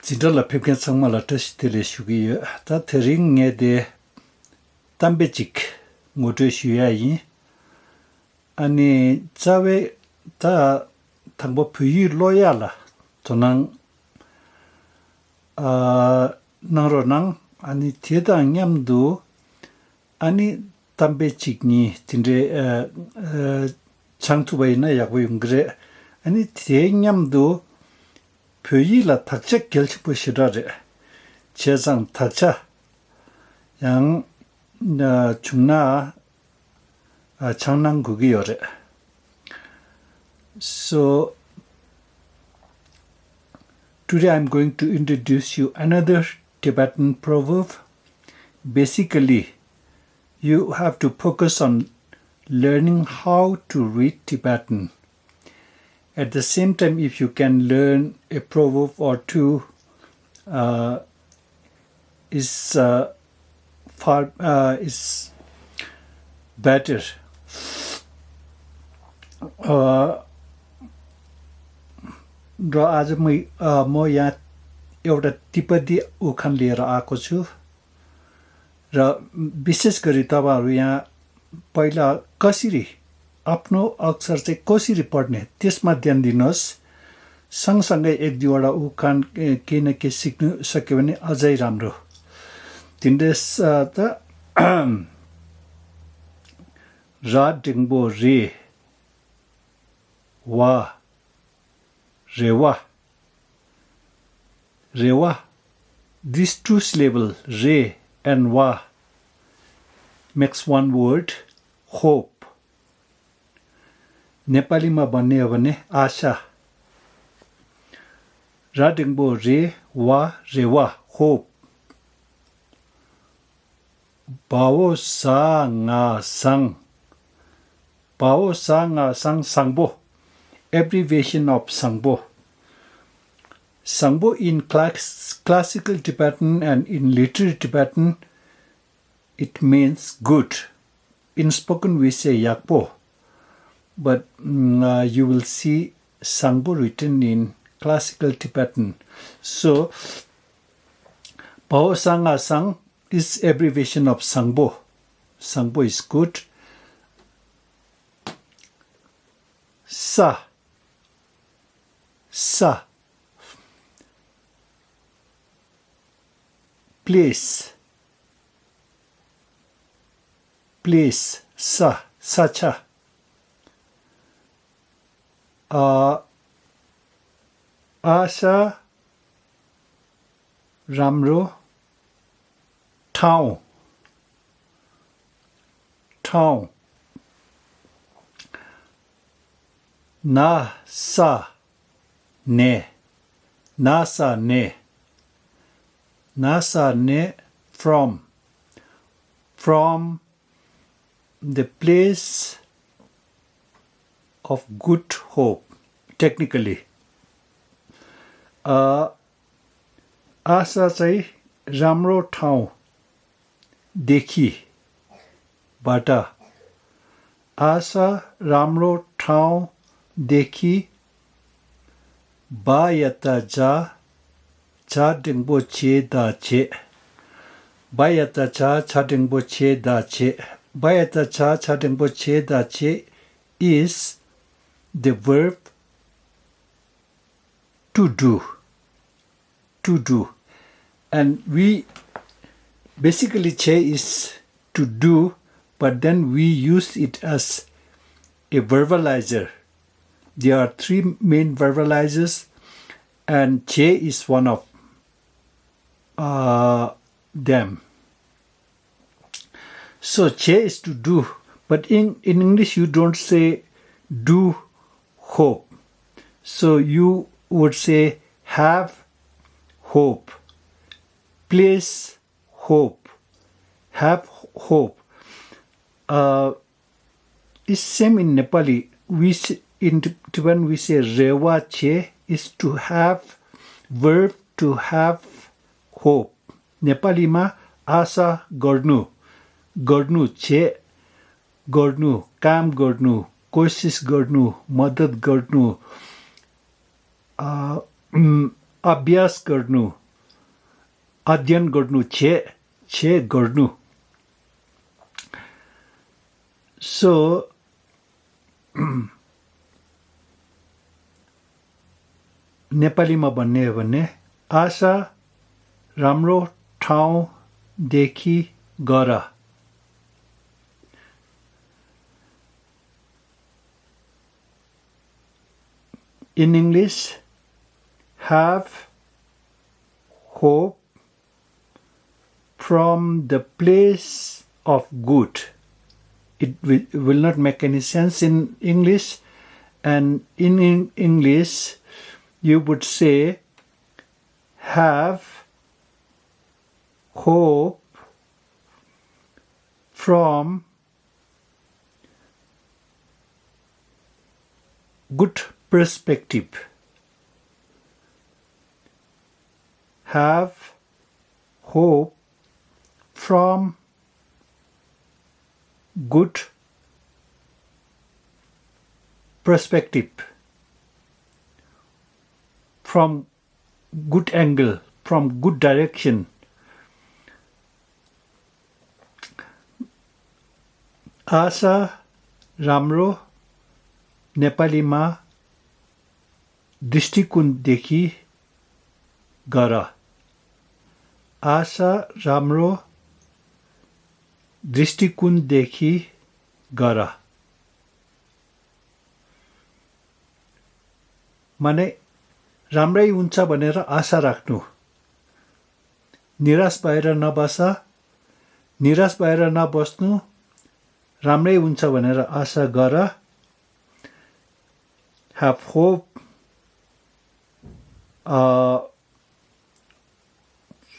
진달라 펩겐 상말라 터시들의 슈기여 다 드링에 대 담배직 모두 쉬야이 아니 자외 다 당보 부유 로얄라 도낭 나로낭 아니 대당냠도 아니 담배직니 진데 장투바이나 야고 그래 아니 대냠도 표이라 탁적 결식부시라래 제상 탁자 양 중나 장난국이요래. So today I'm going to introduce you another Tibetan proverb. Basically, you have to focus on learning how to read Tibetan. At the same time, if you can learn a proverb or two, is better. र आज म यहाँ एउटा तिब्बती उखान लिएर आएको छु र विशेष गरी तपाईहरु यहाँ पहिला कसरी आफ्नो अक्षर चाहिँ कसरी पढ्ने त्यसमा ध्यान दिनुहोस् सँगसँगै एक दुईवटा उखान केही न केही सिक्नु सक्यो भने अझै राम्रो तिनदेश त रा डिङ्बो रे वा Rewa Rewa these two syllables re and wa makes one word hope नेपालीमा भन्ने हो भने आशा रा डिङ्बो रे वा रेवा hope बाओ सा nga sang बाओ सा nga sang sangbo abbreviation of sangbo sangbo in classical Tibetan and in literary Tibetan it means good. In spoken we say yakpo, but you will see sangbo written in classical Tibetan. So bao sanga sang is abbreviation of sangbo. Sangbo is good. Sa place sa sacha आशा राम्रो ठाउँ NASA ne from the place of good hope technically आशा चाहिँ राम्रो ठाउँ देखि बाट आशा राम्रो ठाउँ देखि बायता जा डिङ्बो चे दा चे बायता चा डिङ्बो चे दा चे बायता चा डिङ्बो चे दा चे is the verb to do and we basically che is to do but then we use it as a verbalizer. There are three main verbalizers and che is one of them. So che is to do, but in English you don't say do hope. So you would say have hope, place hope, have hope. It's same in Nepali. In Tibetan we say rewa che is to have, verb to have hope. Nepali ma asa गर्नु che गर्नु काम गर्नु कोशिश गर्नु मद्दत गर्नु अभ्यास गर्नु अध्ययन गर्नु छे गर्नु सो नेपालीमा भन्ने हो भने आशा राम्रो ठाउँदेखि गर In English, have hope from the place of good. It will not make any sense in English, and in English you would say have hope from good perspective. Have hope from good perspective, from good angle, from good direction. आशा राम्रो नेपालीमा दृष्टिकोणदेखि गर आशा राम्रो दृष्टिकोणदेखि गर माने राम्रै हुन्छ भनेर आशा राख्नु निराश भएर नबस निराश भएर नबस्नु राम्रै हुन्छ भनेर आशा गर have hope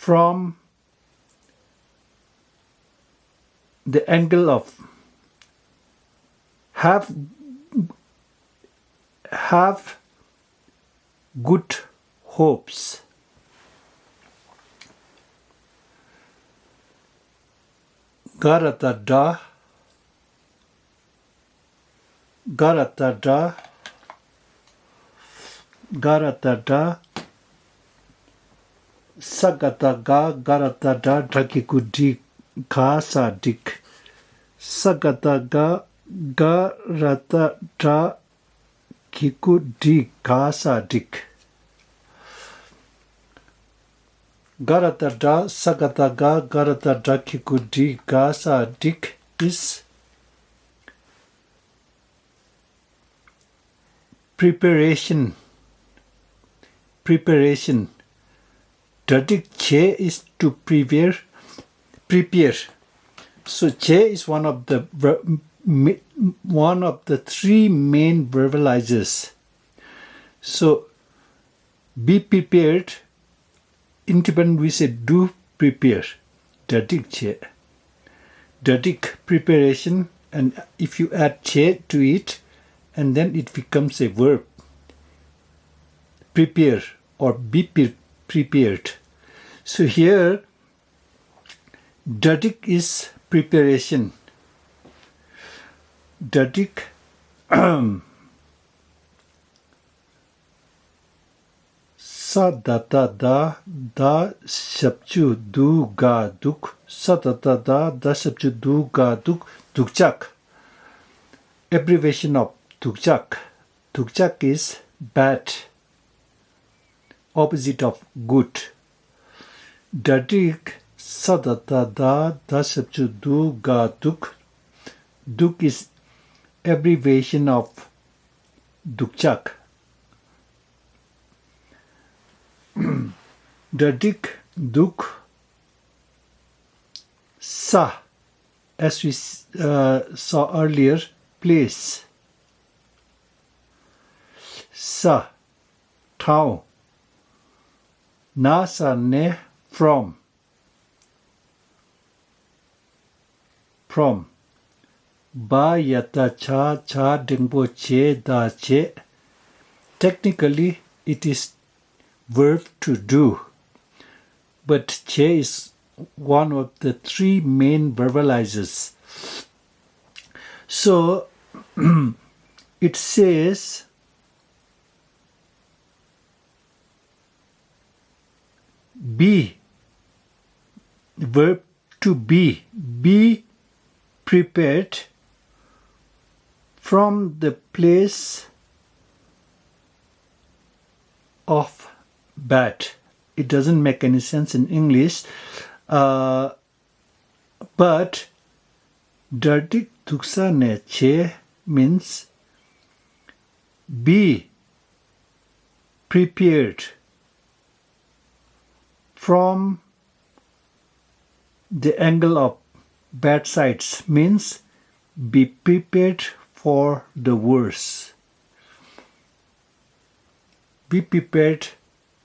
from the angle of have good hopes. Garata da sagata ga garata da dhakiku di khasa dik sagata ga garata da kiku di khasa dik garata da sagata ga garata da kiku di khasa dik is preparation. Dadik che is to prepare. So che is one of the three main verbalizers. So be prepared. In Tibetan we say do prepare. Dadik che. Dadik preparation, and if you add che to it, and then it becomes a verb. Prepare or be prepared. So here, dadik is preparation. Dadik sa data da sabchu du ga duk sa data da sabchu du ga duk dukchak. Abbreviation of dukchak. Dukchak is bad. Opposite of good. Dadik sadata da sabchu du ga duk. Duk is abbreviation of dukchak. Dadik duk sa, as we saw earlier, place. Sa, tau. Nasa ne from. Ba yata cha dingbo che da che. Technically it is verb to do, but che is one of the three main verbalizers. So it says be, verb to be prepared from the place of bad. It doesn't make any sense in English, but dardik duksa ne che means be prepared from the angle of bad sides, means be prepared for the worst. Be prepared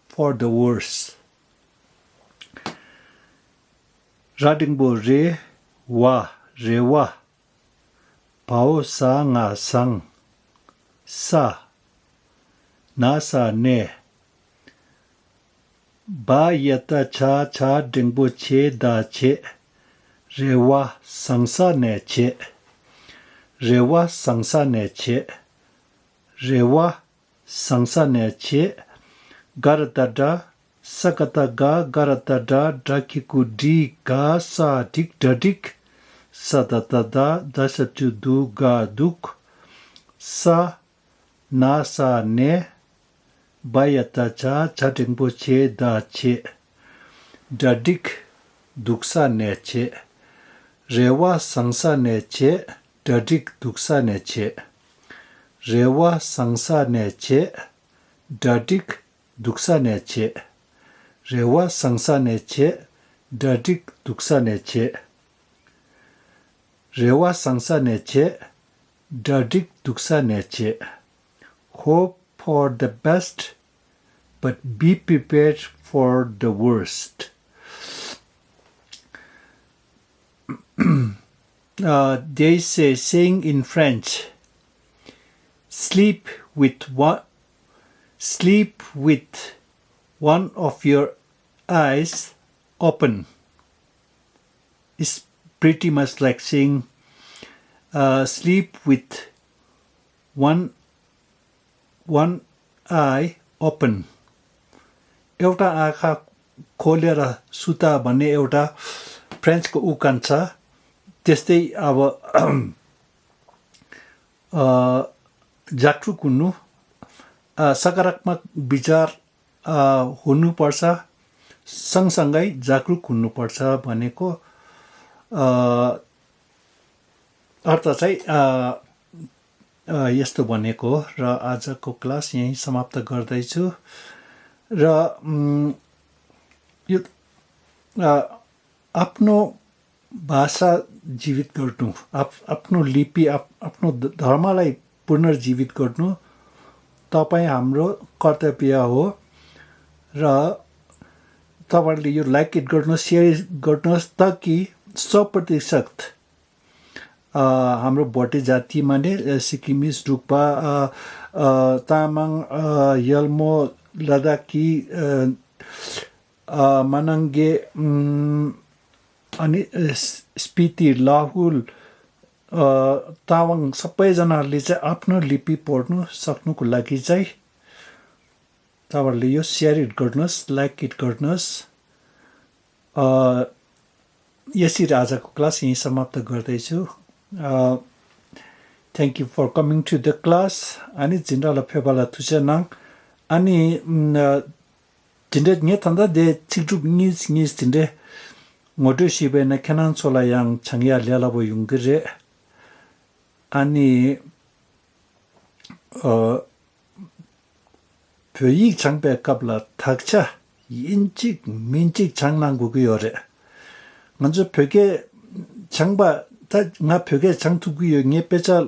for the worst. Radingbo re wa pao sa nga sang sa na sa ne ba yata cha dingbo che da che rewa sangsa ne che rewa sangsa ne che rewa sangsa ne che garatada sakata ga garatada dakiku di ga sa dik dadik sadatada dasatu du ga duk sa na sa ne bayata cha chatingpo che da che dadik duksa ne che rewa sangsa ne che dadik duksa ne che rewa sangsa ne che dadik duksa ne che rewa sangsa ne che dadik duksa ne che rewa sangsa ne che dadik duksa ne che. Hope for the best, but be prepared for the worst. There is a saying in French, sleep with one of your eyes open. It's pretty much like saying sleep with one eye open. एउटा आँखा खोलेर सुता भन्ने एउटा फ्रेन्चको उखान छ। त्यस्तै अब जागरुक हुनु, सकारात्मक विचार हुनुपर्छ, सँगसँगै जागरुक हुनुपर्छ भनेको अर्थ चाहिँ यस्तो भनेको हो। र आजको क्लास यहीँ समाप्त गर्दैछु। र यो आफ्नो भाषा जीवित गर्नु, आफ्नो लिपि, आफ्नो धर्मलाई पुनर्जीवित गर्नु तपाईँ हाम्रो कर्तव्य हो। र तपाईँहरूले यो लाइक इट गर्नुहोस्, सेयर गर्नुहोस् ताकि 100% हाम्रो भोटे जाति माने सिक्किमिज, डुक्पा, तामाङ, यल्मो, लद्दाखी, मनाङ्गे अनि स्पिति, लाहुल, तामाङ सबैजनाहरूले चाहिँ आफ्नो लिपि पढ्नु सक्नुको लागि चाहिँ तपाईँहरूले यो सेयर इट गर्नुहोस्, लाइक इट गर्नुहोस्। यसरी आजको क्लास यहीँ समाप्त गर्दैछु। Thank you for coming to the class. Ani jindala phebala tusenang ani jinde nge tanda de chigdrup ngis jinde ngodo shibe na kenan sola yang changya lela bo yungre ani pyoyik changbe kapla takcha inchik minchik changnang guguyore nganzo pyoge changba 다 nga 벽에 장투구요 nge pecha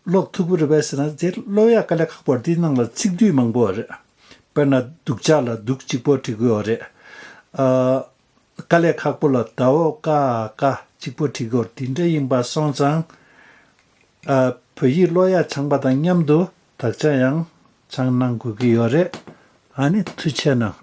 lok thugure besna je loya kala khapor dinang la chigdui mangbor pena dukchala dukchikpo tigore kale khakpola tao ka chikpo tigor tinde yimba songchang pyi loya changbada nyamdo takchayang changnang gugiyore ani tuchena